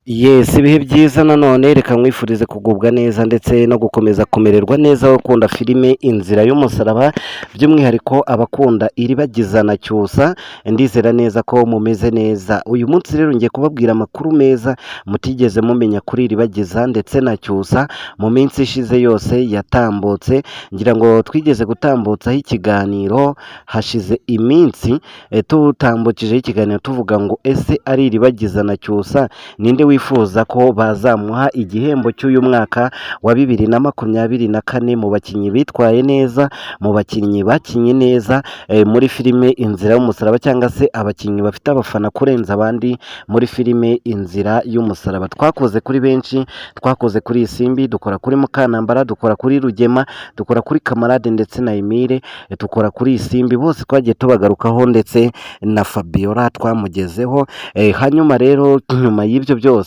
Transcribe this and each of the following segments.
Yes, ibihe byiza nanone. Reka nkwifurize kugubwa neza ndetse no gukomeza kumererwa neza, ukunda filime Inzira y'Umusaraba, by'umwihariko abakunda Iribagiza na Cyusa. Ndizera neza ko mumeze neza. Uyu munsi rero ngiye kubabwira amakuru meza mutigeze mumenya kuri Iribagiza ndetse na Cyusa mu minsi ishize yose yatambutse. Ngira ngo twigeze gutambutsaho ikiganiro hashize iminsi, tutambukijeho ikiganiro tuvuga ngo: "Ese ari Iribagiza na Cyusa, ninde wifuza ko bazamuha igihembo cy'uyu mwaka wa 2024 mu bakinnyi bitwaye neza, mu bakinnyi bakinnye neza muri filime Inzira y'Umusaraba, cyangwa se abakinnyi bafite abafana kurenza abandi muri filime Inzira y'Umusaraba?" Twakoze kuri benshi, twakoze kuri Isimbi, dukora kuri Mukanambara, dukora kuri Rugema, dukora kuri Kamarade ndetse na Emile, dukora kuri Isimbi. Bose twagiye tubagarukaho, ndetse na Fabiola twamugezeho. Hanyuma rero nyuma y'ibyo byose,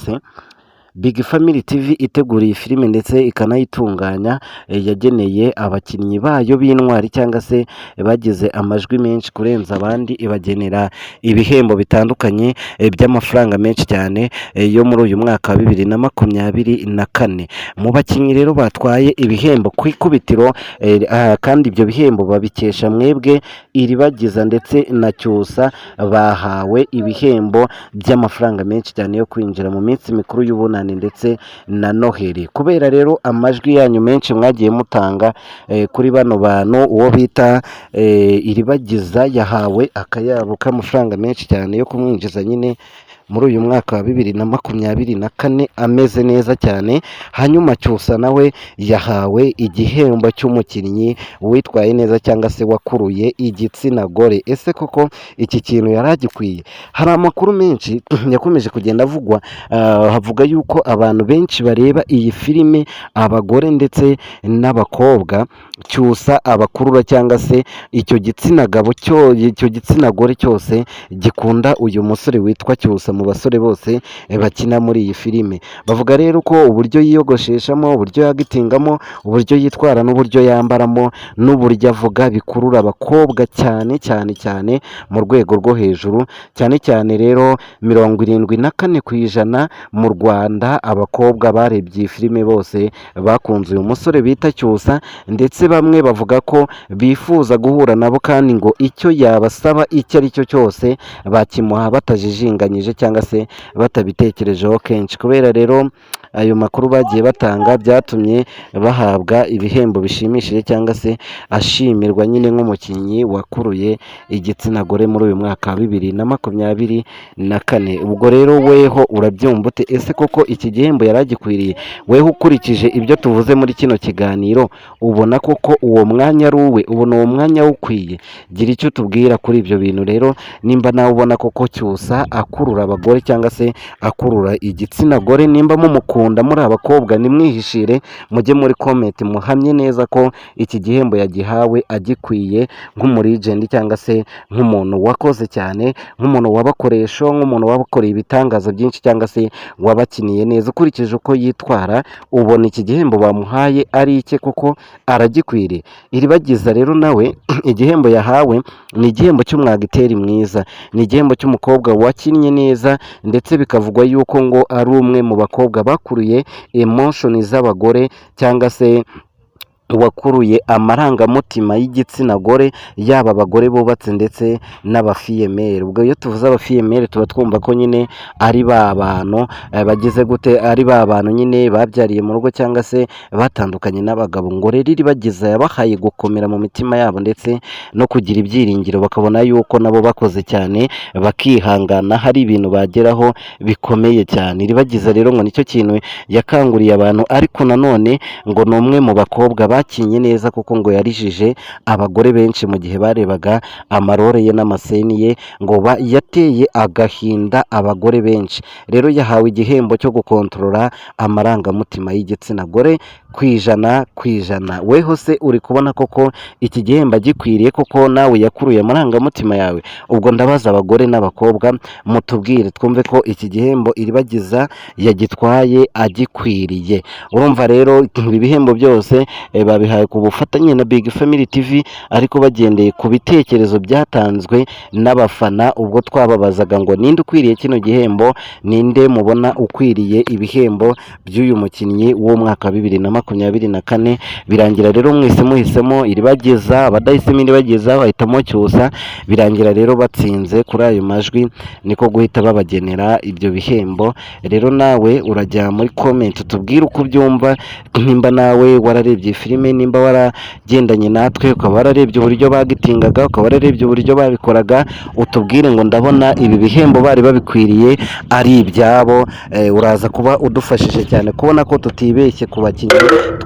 Big Family TV itegura iyi filime ndetse ikanayitunganya, yageneye abakinnyi bayo b'intwari cyangwa se bagize amajwi menshi kurenza abandi, ibagenera ibihembo bitandukanye by'amafaranga menshi cyane yo muri uyu mwaka wa 2024. Mu bakinnyi rero batwaye ibihembo ku ikubitiro, kandi ibyo bihembo babikesha mwebwe, Iribagiza ndetse na Cyusa bahawe ibihembo by'amafaranga menshi cyane yo kwinjira mu minsi mikuru y'Ubunani ndetse na Noheli. Kubera rero amajwi yanyu menshi mwagiye mutanga kuri bano bantu, uwo bita Iribagiza yahawe akayabo k'amafaranga menshi cyane yo kumwinjiza nyine muri uyu mwaka wa 2024 ameze neza cyane. Hanyuma Cyusa nawe yahawe igihembo cy'umukinnyi witwaye neza cyangwa se wakuruye igitsina gore. Ese koko iki kintu yari agikwiye? Hari amakuru menshi yakomeje kugenda avugwa, havuga yuko abantu benshi bareba iyi filime, abagore ndetse n'abakobwa, Cyusa abakurura, cyangwa se icyo gitsina gabo cyo, icyo gitsina gore cyose gikunda uyu musore witwa Cyusa mu basore bose bakina muri iyi filime. Bavuga rero ko uburyo yiyogosheshamo, uburyo yagitingamo, uburyo yitwara n'uburyo yambaramo n'uburyo avuga bikurura abakobwa cyane cyane cyane mu rwego rwo hejuru cyane cyane. Rero 74% mu Rwanda, abakobwa barebye iyi filime bose bakunze uyu musore bita Cyusa, ndetse bamwe bavuga ko bifuza guhura nabo, kandi ngo icyo yabasaba icyo ari cyo cyose bakimuha batajijinganyije cyangwa se batabitekerejeho kenshi. Kubera rero ayo makuru bagiye batanga, byatumye bahabwa ibihembo bishimishije, cyangwa se ashimirwa nyine nk'umukinnyi wakuruye igitsina gore muri uyu mwaka wa 2024. Ubwo rero weho urabyumva ute? Ese koko iki gihembo yari agikwiriye? Weho ukurikije ibyo tuvuze muri kino kiganiro, ubona koko uwo mwanya ari uwe? Ubona uwo mwanya awukwiye? Gira icyo tubwira kuri ibyo bintu. Rero nimba nawe ubona koko Cyusa akurura abagore cyangwa se akurura igitsina gore, nimba mumukunda muri abakobwa, nimwihishire mujye muri comment muhamye neza ko iki gihembo yagihawe agikwiye nk'umulegend, cyangwa se nk'umuntu wakoze cyane, nk'umuntu wabakoresha, nk'umuntu wabakoreye ibitangaza byinshi, cyangwa se wabakiniye neza. Ukurikije uko yitwara, ubona iki gihembo bamuhaye ari icye koko, aragikwiriye? Iribagiza rero nawe igihembo yahawe ni igihembo cy'umwagiteri mwiza, ni igihembo cy'umukobwa wakinnye neza, ndetse bikavugwa yuko ngo ari umwe mu bakobwa bakuruye emotion z'abagore, cyangwa se wakuruye amarangamutima y'igitsina gore, yaba abagore bubatse ndetse n'abafille-mère. Ubwo iyo tuvuze abafille-mère, tuba twumva ko nyine ari ba bantu bagize gute, ari ba bantu nyine babyariye mu rugo cyangwa se batandukanye n'abagabo. Ngo rero Iribagiza yabahaye gukomera mu mitima yabo ndetse no kugira ibyiringiro, bakabona yuko nabo bakoze cyane bakihangana hari ibintu bageraho bikomeye cyane. Iribagiza rero ngo nicyo kintu yakanguriye abantu, ariko nanone ngo ni umwe mu bakobwa bakinnye neza, kuko ngo yarijije abagore benshi mu gihe barebaga amarole ye n'amascene ye. Ngo yateye agahinda abagore benshi. Rero yahawe igihembo cyo gukontorora amarangamutima y'igitsina gore ku 100%. Weho se uri kubona koko iki gihembo agikwiriye? Koko nawe yakuruye amarangamutima yawe? Ubwo ndabaza abagore n'abakobwa, mutubwire twumve ko iki gihembo Iribagiza yagitwaye agikwiriye. Urumva rero ibi bihembo byose babihaye ku bufatanye na Big Family TV, ariko bagendeye ku bitekerezo byatanzwe n'abafana ubwo twababazaga ngo ninde ukwiriye kino gihembo, ninde mubona ukwiriye ibihembo by'uyu mukinnyi w'umwaka wa 2024. Birangira rero mwese muhisemo Iribageza, abadahisemo Iribageza bahitamo Cyusa. Birangira rero batsinze kuri ayo majwi, niko guhita babagenera ibyo bihembo. Rero nawe urajya muri comment utubwire uko ubyumva, nimba nawe wararebye iyi filime, nimba waragendanye natwe ukaba wararebye uburyo bagitingaga, ukaba wararebye uburyo babikoraga, utubwire ngo ndabona ibi bihembo bari babikwiriye ari ibyabo. Uraza kuba udufashije cyane kubona ko tutibeshye ku bakinnyi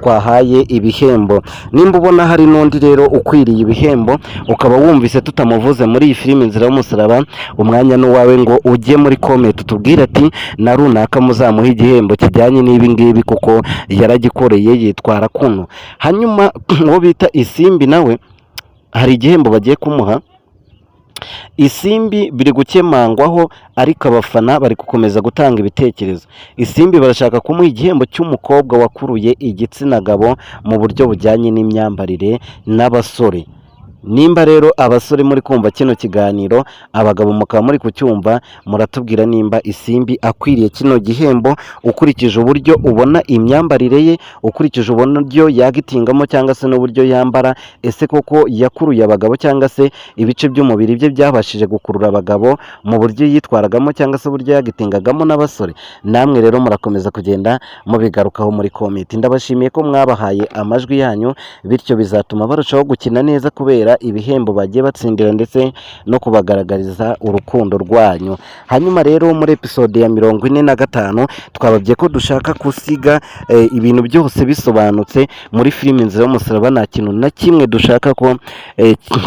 twahaye ibihembo. Nimba ubona hari n'undi rero ukwiriye ibihembo, ukaba wumvise tutamuvuze muri iyi filime Inzira y'Umusaraba, umwanya ni uwawe ngo ujye muri comment utubwire ati na runaka muzamuhe igihembo kijyanye n'ibi ngibi kuko yaragikoreye yitwara kuno. Hanyuma uwo bita Isimbi nawe hari igihembo bagiye kumuha. Isimbi biri gukemangwaho, ariko abafana bari gukomeza gutanga ibitekerezo. Isimbi barashaka kumuha igihembo cy'umukobwa wakuruye igitsina gabo mu buryo bujyanye n'imyambarire n'abasore. Nimba rero abasore muri kumva kino kiganiro, abagabo mukaba muri kucyumva, muratubwira nimba Isimbi akwiriye kino gihembo ukurikije uburyo ubona imyambarire ye, ukurikije uburyo yagitingamo cyangwa se n'uburyo yambara. Ese koko yakuruye abagabo, cyangwa se ibice by'umubiri bye byabashije gukurura abagabo mu buryo yitwaragamo cyangwa se uburyo yagitingagamo n'abasore? Namwe rero murakomeza kugenda mubigarukaho muri comment. Ndabashimiye ko mwabahaye amajwi yanyu, bityo bizatuma barushaho gukina neza kubera ibihembo bagiye batsindira ndetse no kubagaragariza urukundo rwanyu. Hanyuma rero muri episode ya 45 twababwiye ko dushaka gusiga ibintu byose bisobanutse muri filime Inzira y'Umusaraba. Nta kintu na kimwe dushaka ko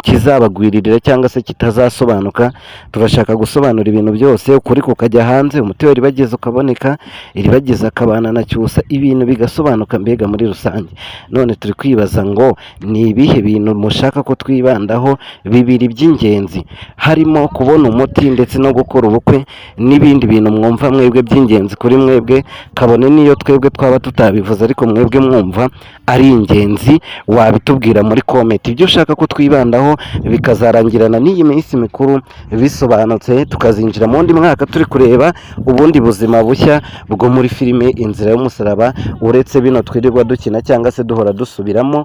kizabagwiririra cyangwa se kitazasobanuka. Turashaka gusobanura ibintu byose, ukuri kukajya hanze, umuti wa Iribageza ukaboneka, Iribageza akabana na Cyusa, ibintu bigasobanuka mbega muri rusange. None turi kwibaza ngo ni ibihe bintu mushaka ko twibandaho bibiri by'ingenzi, harimo kubona umuti ndetse no gukora ubukwe, n'ibindi bintu mwumva mwebwe by'ingenzi kuri mwebwe, kabone n'iyo twebwe twaba tutabivuze ariko mwebwe mwumva ari ingenzi, wabitubwira muri comment ibyo ushaka ko twibandaho, bikazarangirana n'iyi minsi mikuru bisobanutse, tukazinjira mu wundi mwaka turi kureba ubundi buzima bushya bwo muri filime Inzira y'Umusaraba, uretse bino twirirwa dukina cyangwa se duhora dusubiramo.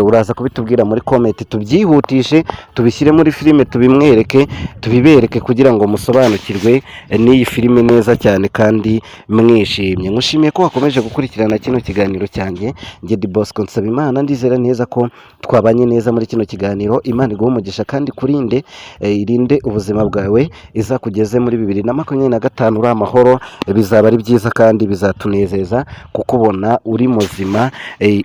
Uraza kubitubwira muri comment, tubyihutishe, tubishyire muri filime, tubimwereke, tubibereke kugira ngo musobanukirwe n'iyi filime neza cyane kandi mwishimye. Nkushimiye ko wakomeje gukurikirana kino kiganiro cyanjye. Njye Di Bosco Nsabimana, ndizera neza ko twabanye neza muri kino kiganiro. Imana iguhe umugisha kandi kurinde, irinde ubuzima bwawe, izakugeze muri 2025 uri amahoro. Bizaba ari byiza kandi bizatunezeza kukubona uri muzima,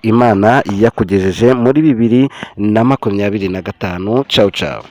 Imana yakugejeje muri 2025. Cawu cawu.